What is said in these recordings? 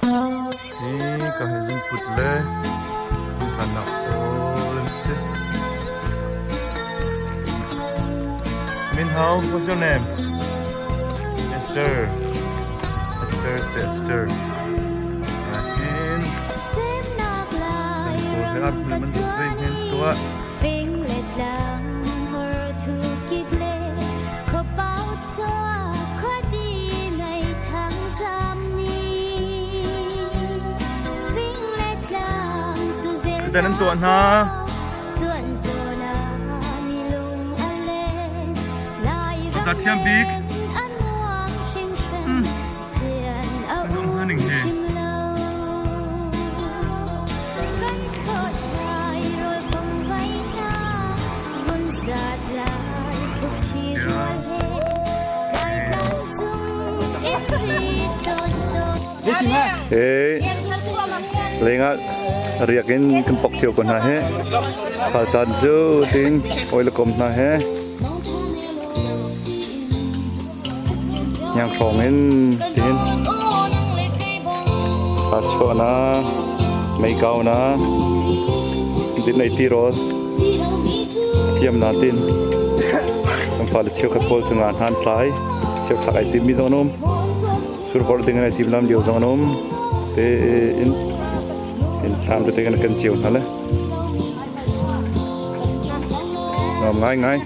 Hi ka hi zungput le hmunhlannak pawl an si. Min Hao, what's your name? Esther. Esther, Esther. Hin. Kan kawl he ar hmul man duk hin tuah. Tutan an tuah hna. Ta thiam bik. Ning he. He lengah riak in kan pok cio ko hna he thal caan cu tin oi le kom hna he Nyang hrawng in tin chuah na mei kau na din ei ti rawl siam na tin kan fale cheukhat pawl cu nga hnan tlai cheukhat ai tim mi zong an um survor ding an ai tim lam lio zong an um te in in thlam tete kan kan cio hna le Nuam ngaingai.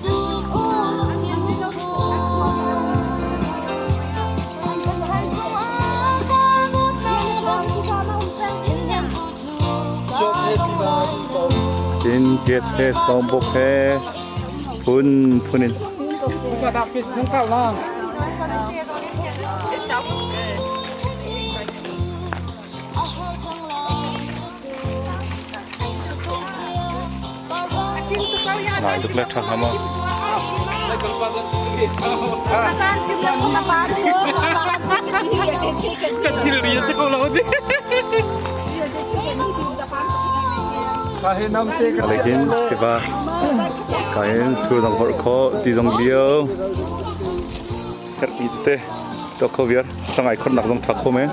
Tin jet he sawmbuk he phun phun in. Ngai tuk le ṭha hnga maw? Kan thilri a si ko lo ti. Alekin tiva kain sur dang vorh kho ti zong lio herhmi tete tuah kho viar sangai khonnak zong tha kho men.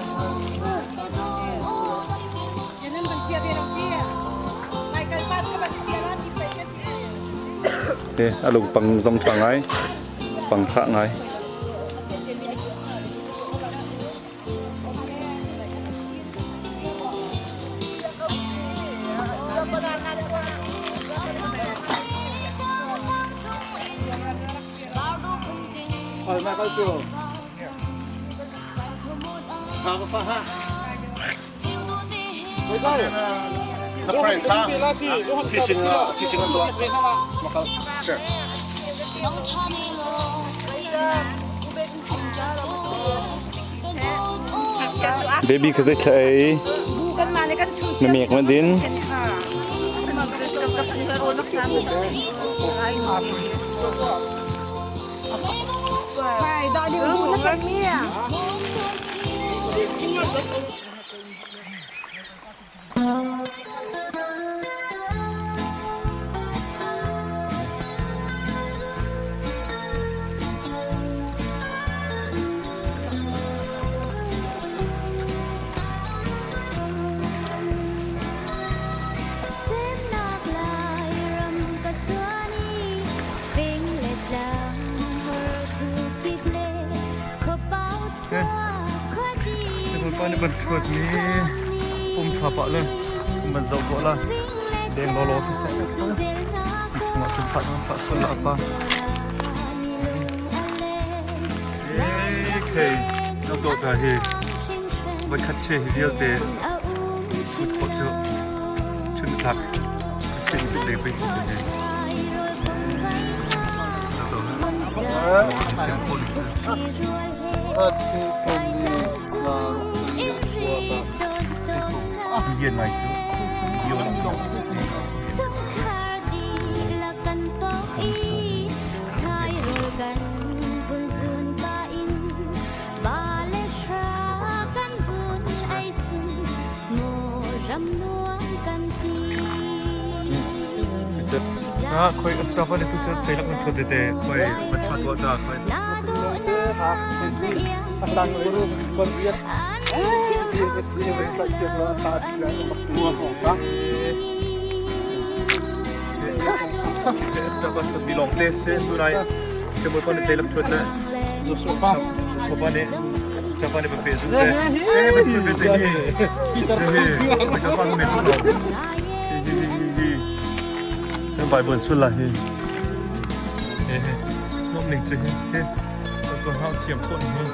Te a lungpang zong ṭha ngai, pang ṭha ngai. Baby kha zei thla ei? Na mek ma din? Bawipa nih ban ṭhuat mi pum ṭha pah le ban zoh dawh la deng lawlaw siseh ti chungah cun thlah dang thlah sual la pa. Okay, na dawh ta hi voikhat che hi vialte fut khawh cu chun tlak chin tuk le pei si te Yen ngai cu Ah, khoi Mustafa ne tu cu ceilak na thut tete khoi bacha tuah ta khoi. Bilong te se tu nai se mo kon che lak thut le sofa sofa ne sofa ne pe zu te e pe chu pe te ni he ka pa me pu hi hi hi hi Bible sul la hi he he nom ning che he he to hau thiam khon hi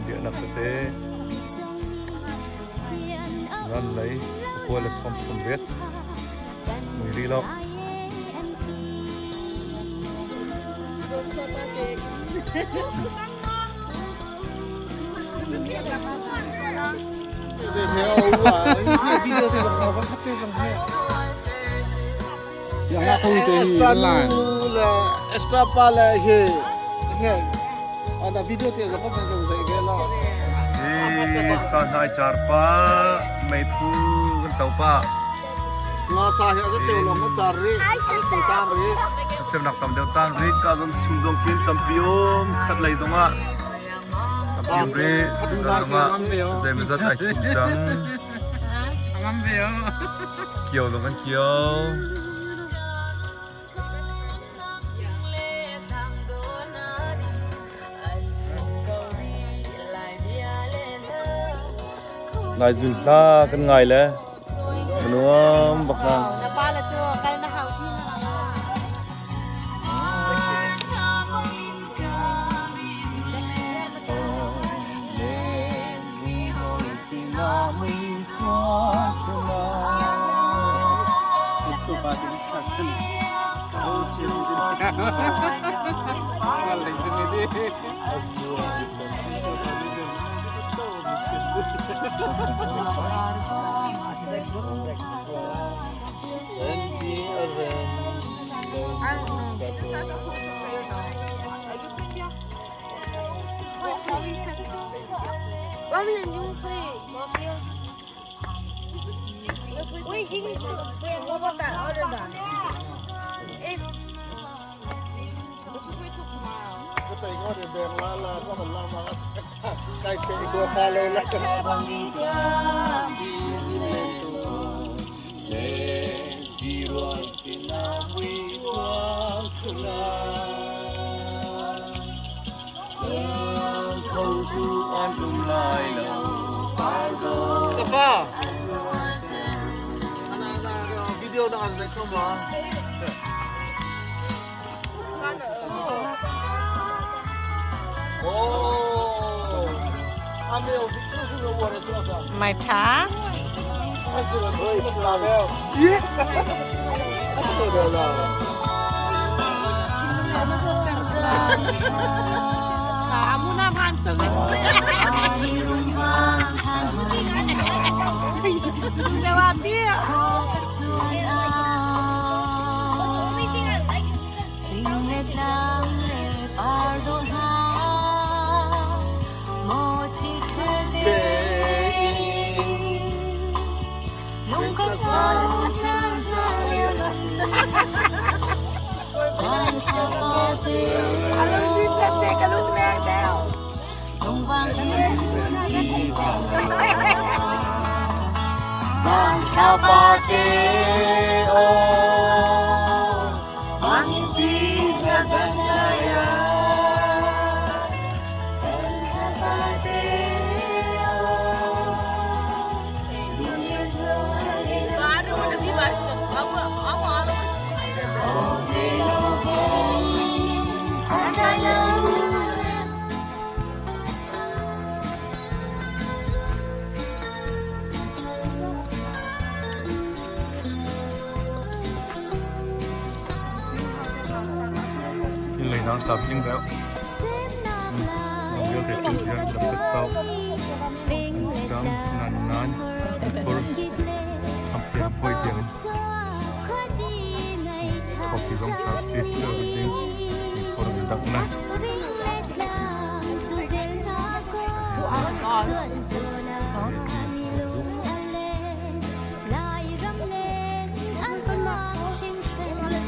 Biaknak tete ran lei pakua le sawm thum riat mui rih lo. Extra pa le hi hi ana video te zo pa kan zai ge la Hi sa hnai char pa meiphu kan to pa nga sa hi a cheu long a char ri a su tang ri chem nak tam deuh tang ri ka zong chung zong khin tampi um khat lei zong ah tampi um ri ka zong ah zeimazat ai chum cang kio zong kan kio Nai zun hla kan ngai le nuam bak na. Na pa le cu kal na hau ti na. Ramen, you wanna play Mafia? Wait, he needs to. Wait, what about that other guy? If ก็ไปก็เดี๋ยวแบ่งละละก็มันละมาใกล้เตะตัวพาเลยละ Kafa. Ana ana video na kan zai ko ba? Oh. 阿没有，就是我的桌上。 Mai tha. 看这个可以拉的。咦？对的了。 Amu na pha. Inn lei nang tap ding deuh. Lam vialte thil vial lam tet tau. An tam nan nan thur hampi hampoi tiang in coffee zong tha space everything thur an dak na.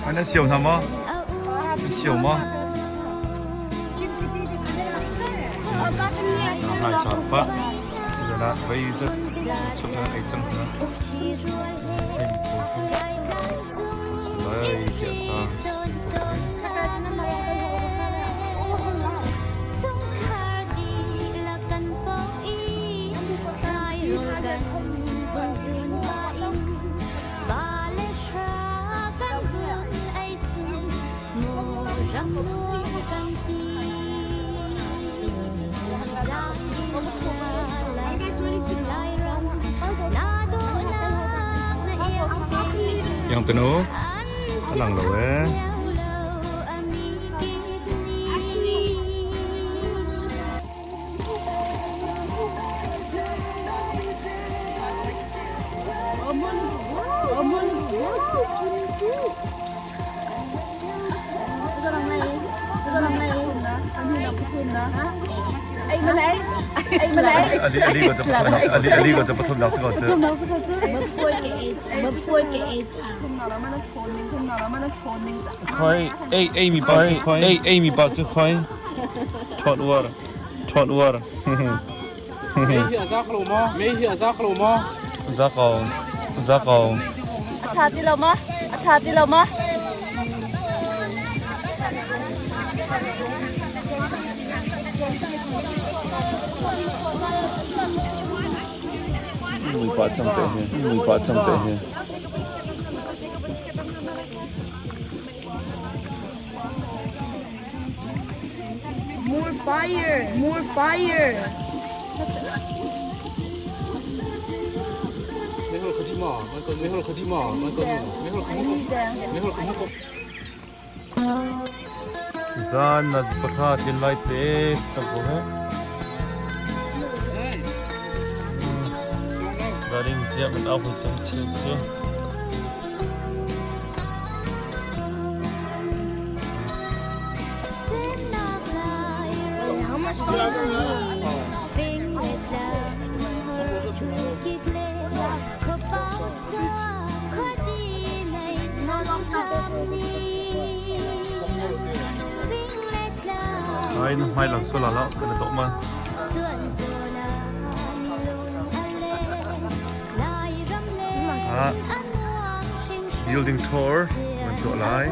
Anh siêu hna maw? An siêu maw? Hai chọn pa. Giờ là bây giờ chụp là ấy chẳng hả? Thêm cô Lai tiện cha. Yang tenu lang lo eh. Ali ali ko ali ali ko pathum lak ko chu. Khoi ei ei mi pa khoi ei ei mi pa chu khoi thot war thot war. 没写啥克鲁吗？没写啥克鲁吗？ Za ko za ko. A tha ti lo ma? A tha ti lo ma? Mui pa chang te he. Mui pa chang te he. More fire! More fire! Zan na patha tin lai te chang ko he. Daring tia man au chang chiu chu. Ai na mai lang so la la kana to ma. Ah, building tour man to lai.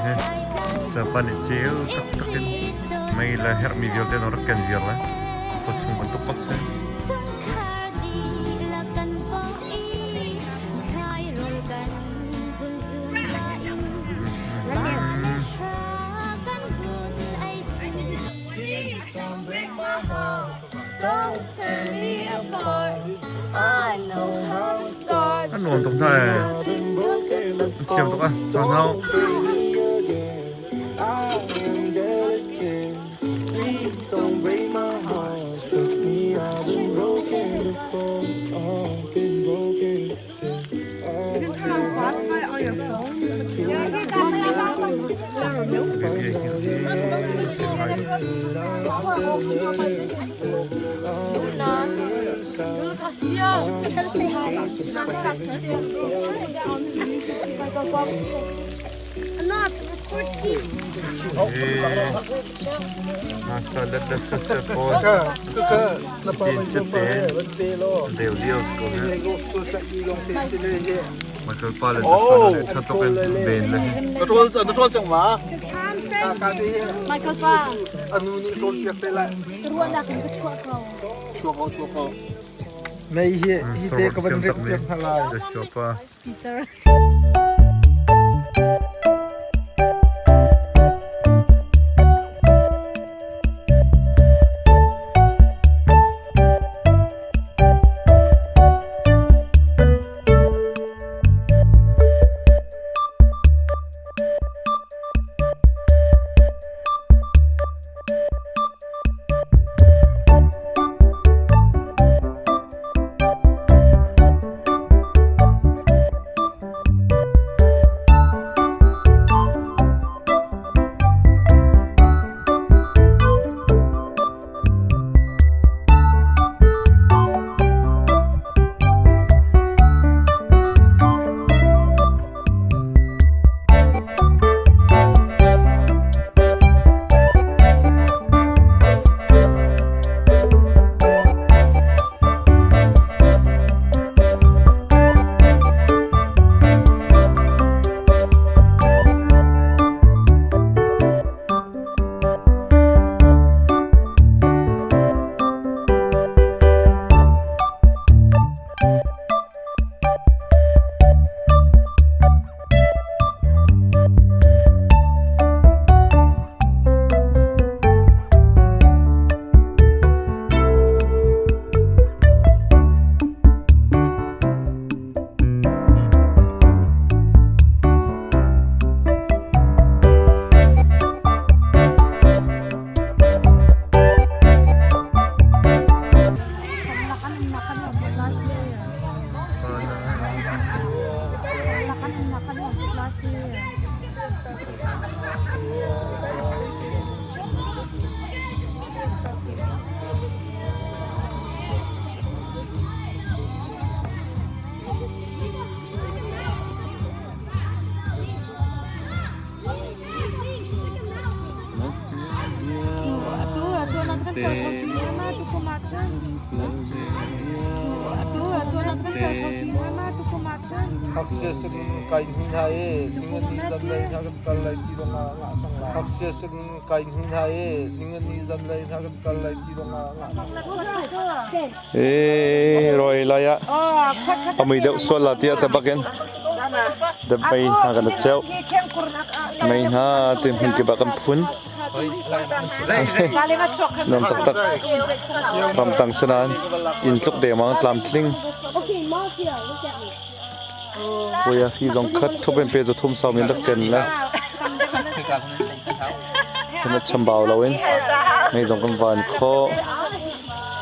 Eh, Stefan chiu tak takin mai la her mi vial te nor ken vial la ko chung ban tuk pak se. Don't tear me apart. I know An nuam tuk hna ee. An thiam tuk ah. Sanghau. You can turn on Spotify on your phone. Michael pa le Joshua le tha tuk in ben le Na ṭawl na ṭawl cang ma? Michael pa. Anu nih ṭawl piak te lai. Ruahnak in ka chuah ko. Chuak ko chuak ko. Mei hi hi te ka van rek piak hna lai. Joshua pa. Peter. Ee roi lai ah a mui deuh sual la tiah te bakin dep mei hna kan ceu mei hna ti hmun kip ah kan phun nuam taktak ramtang sanan inn tluk dengmang tlamtling Puia hi zong khat thup in pe zu thum sau min rak ken le kan chambau lo in mei zong kan van kho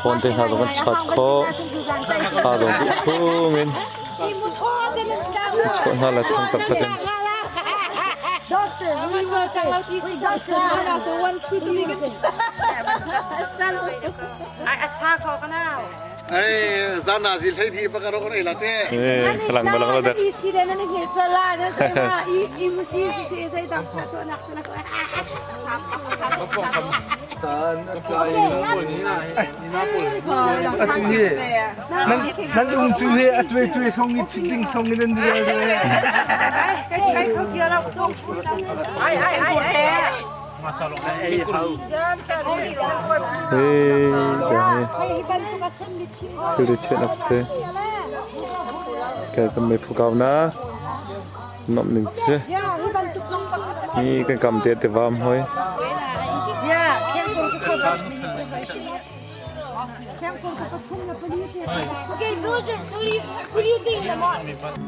phone te hna zong kan chat kho ha zong duh chung in chuah hna le thang taktak in Ai zana zil thei thi pa ka ro ei la te. Eh, kalang balang la dak. Atu hi nan nan um cu hi a tuai tuai song i thing song in nan rel re. Hey, thilri chiahnak te kai kan meiphu kau na nomh ning si hi kan kam te te vam hoi Okay, villagers, who do you think the most?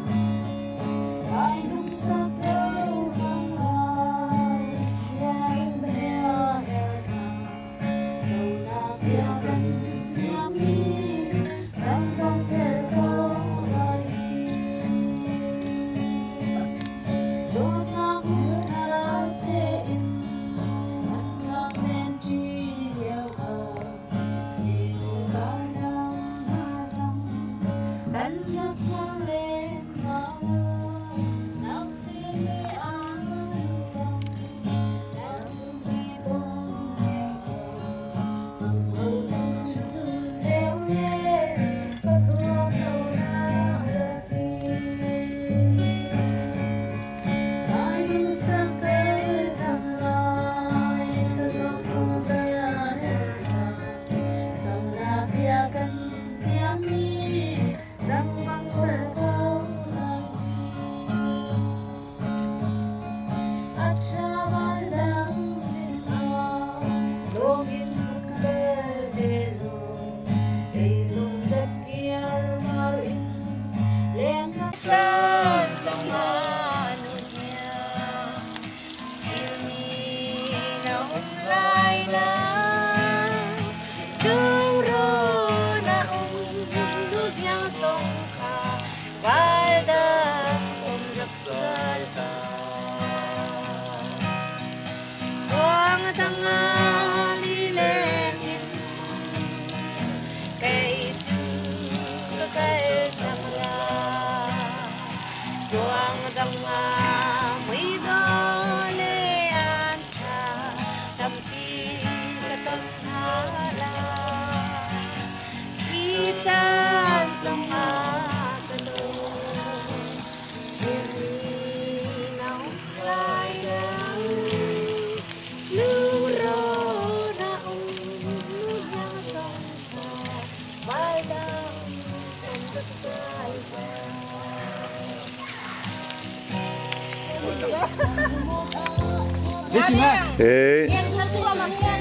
Ee,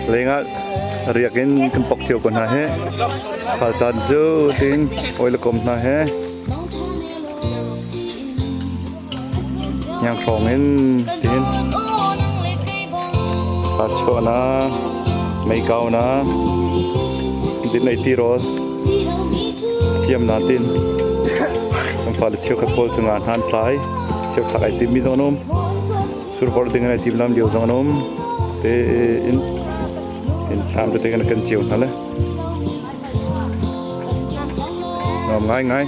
lengah riak in kan pok cio ko hna he. Thal caan cu tin oi le kom hna he. Nyang hrawng in tin ta chuah na mei kau na din ei ti rawl siam na tin kan fale cheukhat pawl cu nga hnan tlai cheukhat ai timmi zong an um survor ding an ai tim lam lio zong an um te in in thlam tete kan kan cio hna le nuam ngai ngai.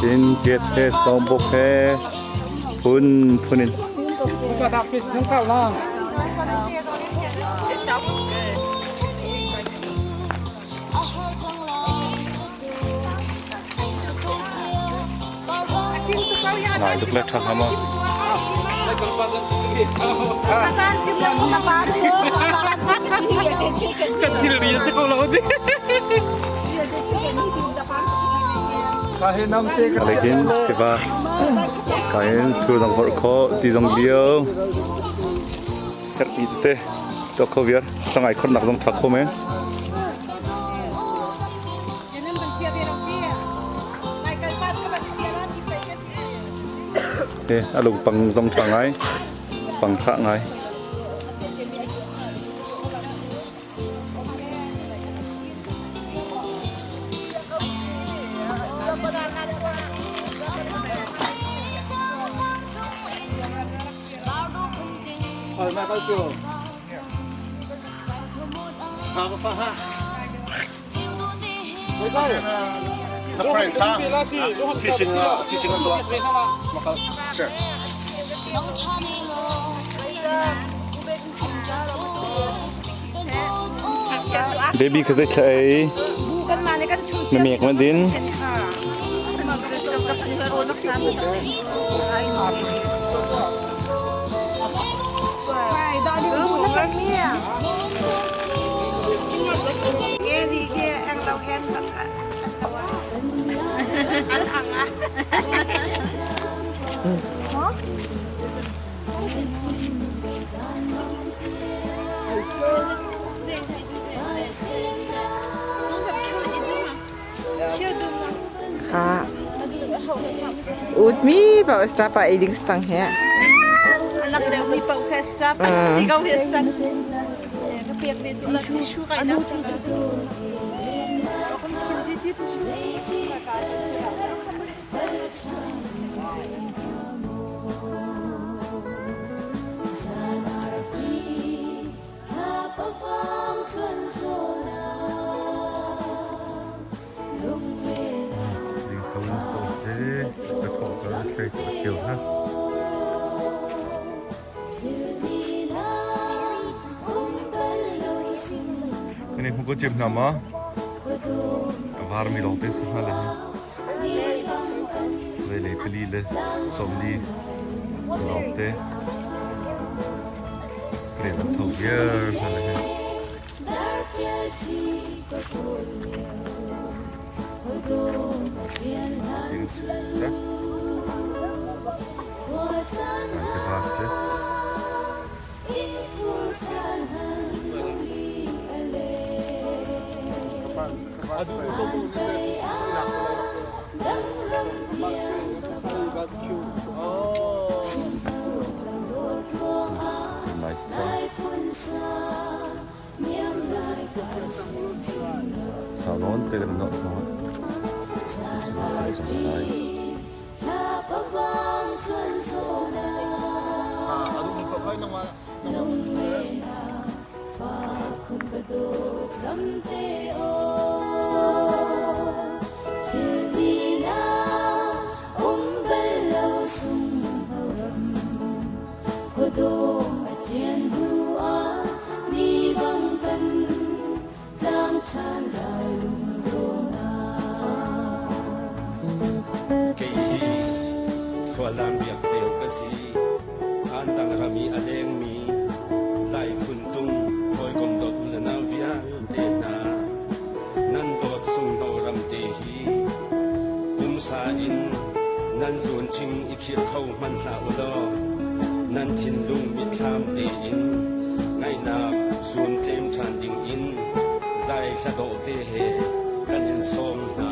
Tin gas he sawmbuk he phun phun in. Ngai tuk le tha hnga maw? Kan thilri a si ko lo. Alekin tiva kain school dang hor kho ti zong lio herpi tete to kho viar sangai khor nak zong thak kho men. He alung pang zong tha ngai pang tha ngai. Baby kha zei thla ei na mek ma din. Kha ut mi pa star pa ei ding sang he. Anak deuh mi paoh kha star pa ti ko hi star. Ka pek ne tu la tissue kai na. Ini hmu ko cem hna ma var mi lawng te si hnga le hi le pali le 40 lawng te Rian an tho viar hna le hi. Ding si ta. An te va si. Nice song. Salon te kan nok no. Lai. Kei hi Khualam biak ceu ka si. Antang ram i a lengmi Lai phuntung hawikom dawt u le nau vialte hna nan dawt sungno ram te hi pumsa in nan zuun ching i khir kho hmanh hlah u law nan thinlung mitthlam tein ngaihnak zuun tlem ṭhan ding in zai hla dawh te he kan in sawm hna.